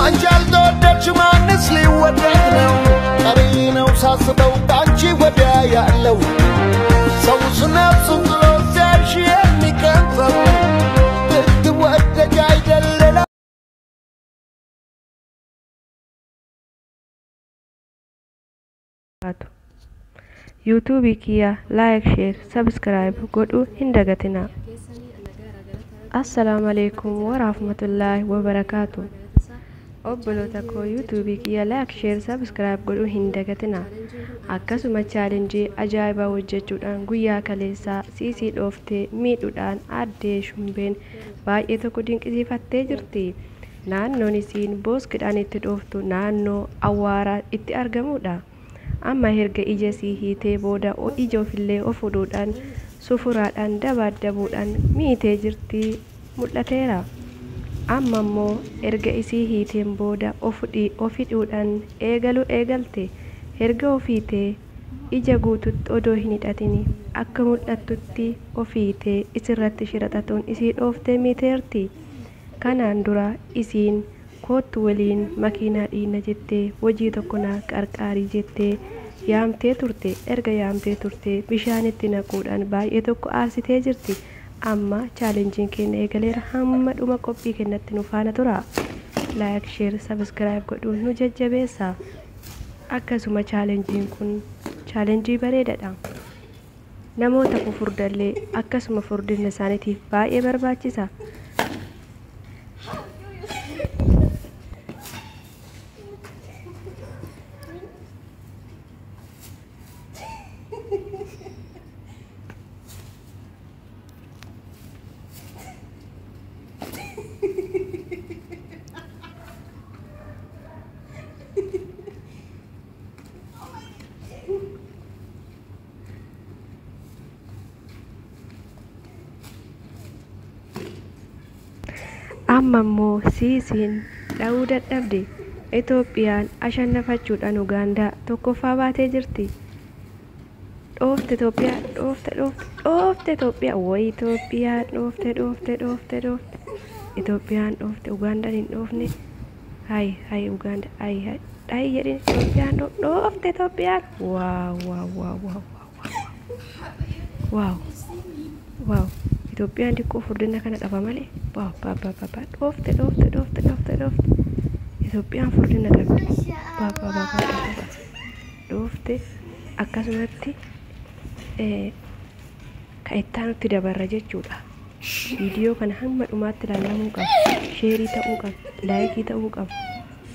አንቺ ያልተወደድሽ ማንስ ሊወደድ ነው? ቀሪ ነው ሳስበው ከአንቺ ወዲያ ያለው ሰውስ ነፍሱን ጥሎ ሲያይሽ የሚከንፈው ብትወደጅ አይደል ሌላ። Yuutuubii kiyya like, share, subscribe godhuu hin dagatinaa. Assalaamu alaikum warahmatullaahi wabarakaatu. Obboloota koo, yuutuubii kiyya like, share, subscribe godhuu hin dagatinaa. Akkasuma challenge ajaa'ibaa hojjechuudhaan guyyaa kaleessaa Siisii dhooftee miidhuudhaan aaddee Shumbeen baay'ee tokko dinqisiifattee jirti. Naannoon isiin booskidhaan itti dhooftu naannoo awwaaraa itti argamudha. Amma erga ija sii hiitee booda ija ofillee of hudhuudhaan sufuraadhaan dabaaddabuudhaan miitee jirti mul'ateera. Amma immoo erga isii hiiteen booda of hidhuudhaan eegaluu eegalte. Erga of hiitee ija guututti odoo hin hidhatin akka mul'attutti of hiitee isirratti shiraxatuun isii dhooftee miiteerti. Kanaan dura isiin koottu waliin makiinaa dhiina jettee, hojii tokko naa qarqaarii jettee yaamtee turte. Erga yaamtee turte bishaanitti naquudhaan baay'ee tokko aarsitee jirti. Amma chaalenjiin keenya eegaleera, hamma dhuma qophii keenyatti nu faana tura. Like, share, subscribe godhuun nu jajjabeessa. Akkasuma chaalenjiin kun challenge bareedaadha. Namoota fufurdallee akkasuma furdina isaaniitiif baay'ee barbaachisa. Amma immoo Siisiin dha'uu dadhabde. Itoophiyaan ashannafachuudhaan Ugaandaa tokkoffaa baatee jirti. Dhoofte Itoophiyaa, dhoofte, dhoofte, dhoofte Itoophiyaa, wayi Itoophiyaan dhoofte, dhoofte, dhoofte, dhoofte. Itoophiyaan dhoofte, Ugaandaan hin dhoofne. Hay hay Ugaanda, hay hay dhahi jedhin. Itoophiyaan dhoofte, Itoophiyaan, wow wow wow wow wow wow. Itoophiyaan xiqqoo furdina kana qaba malee, wow, ba ba ba, dhoofte, dhoofte, dhoofte, dhoofte, dhoofte. Itoophiyaan furdina qabdi, ba ba ba ba ba, dhoofte. Akkasumatti kan itti aanutti dabarra jechuudha. Viidiyoo kana hamma dhumaatti ilaalamuu qaba. Share ta'uu qaba. Like ta'uu qaba.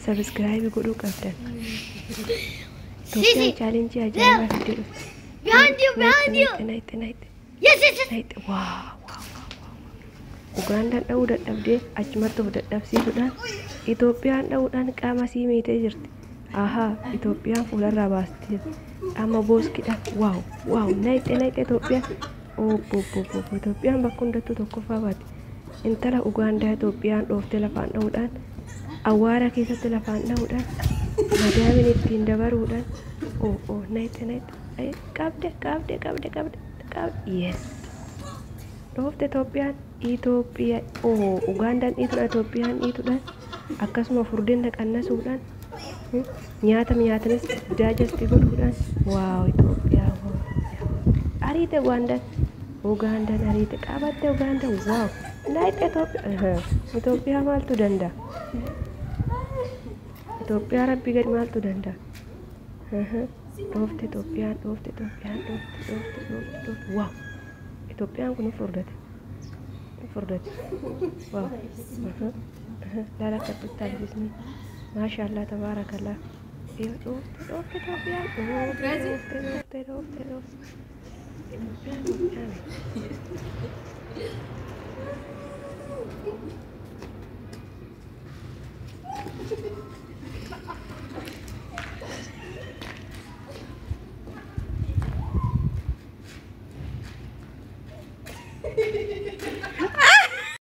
Subscribe godhuu qabdan. Itoophiyaan challenge ajaa'ibaa fiddee dhufte. Behind you, behind you. Naayite, naayite. Yes. Naayite, wow wow wow. Ugaandaan dha'uu dadhabdee achumatti of dadhabsiisuudhaan Itoophiyaan dha'uudhaan qaama sii miitee jirti. Ahaa, Itoophiyaan fuularraa baastee jirti. Amma booskidhaan, wow wow, naayite, naayite Itoophiyaan. Obbo obbo obbo, Itoophiyaan bakka hundattuu tokkoffaa baate. Intala Ugaandaa Itoophiyaan dhooftee lafaan dha'uudhaan, awwaara keessatti lafaan dha'uudhaan, madaamin ittiin dabaruudhaan, oo oo, naayite, naayite, qabde, qabde, qabde, qabde, qabde, yes. Dhoofte Itoophiyaan, Itoophiyaa, oo Ugaandaan dhiituudhaan, Itoophiyaan dhiituudhaan, akkasuma furdina qannasuudhaan, nyaata nyaatanis digest godhuudhaan, wow, Itoophiyaa, wow. Ariite Ugaandaan, Ugaandaan ariite, qabatte Ugaandaan, wow. Naayite Itoophiyaa, Itoophiyaa maaltu danda'a? Itoophiyaa rabbi gadi maaltu danda'a? Dhoofte Itoophiyaan, dhoofte Itoophiyaan, dhoofte, dhoofte, dhoofte, dhoofte, wow. Itoophiyaan kun furdate. Furdate. Wow. Laala akkatti albisni. Maashaallah, tabaarakallah. Dhoofte, dhoofte Itoophiyaan, dhoofte, dhoofte, dhoofte, dhoofte, dhoofte. Itoophiyaan, Itoophiyaan.